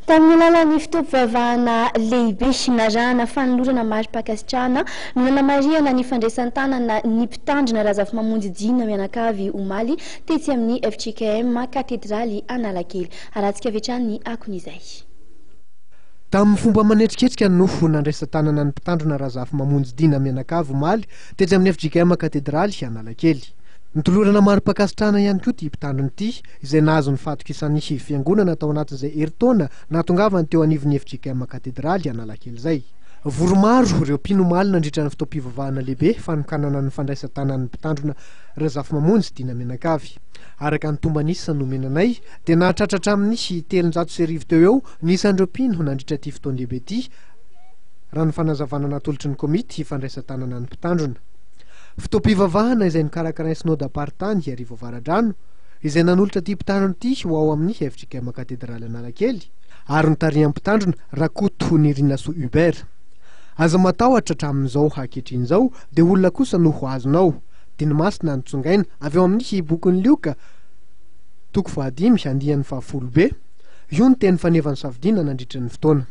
Tamin'ny alalan'ny fotoam-pivavahana lehibe narahana fanolorana mari-pankasitrahana no nanamarihana ny fandraisan-tanana ny mpitandrina Razafimamonjy Dina mianakavy omaly tetsy amin'ny fjkm Katedraly Analakely. Arahantsika avy hatrany ny akon'izay. Tamin'ny fomba manetriketrika no nandraisan-tanana ny mpitandrina Razafimamonjy Dina mianakavy omaly tetsy amin'ny fjkm Katedraly Analakely. Notolorana mari-pankasitrahana ihany koa ity mpitandrina ity, izay nahazo ny fahatokisan'ny Fiangonana tao anatin'izay herintaona nahatongavany teo anivon'ny fjkm Katedraly Analakely izay. Vory maro ireo mpino omaly nandritra ny fotoam-pivavahana lehibe fanokanana ny fandraisan-tanan'ny mpitandrina Razafimamonjy Dina Mianakavy. Araka ny tomban'isa nomena anay dia nahatratra hatramin'ny 1300 teo eo ny isan'ireo mpino nandritra ity fotoan-dehibe ity, raha ny fanazavana natolotry ny komity fandraisan-tanana ny mpitandrina. Fotoam-pivavahana izay nokarakarain'ny Synodam-paritany Iarivo Avaradrano, izay nanolotra ity mpitandrina ity ho ao amin'ny fjkm Katedraly Analakely, ary notarihan'ny mpitandrina Rakotonirinasoa Hubert. Aza matahotra hatramin'izao ankehitriny izao dia olona kosa no ho azonao. Diny masina notsongaina avy ao amin'ny bokin'i Lioka, toko fahadimy, andiany fahafolo be. Io ny teny fanevan'ny safidiana nandritra ny fotoana.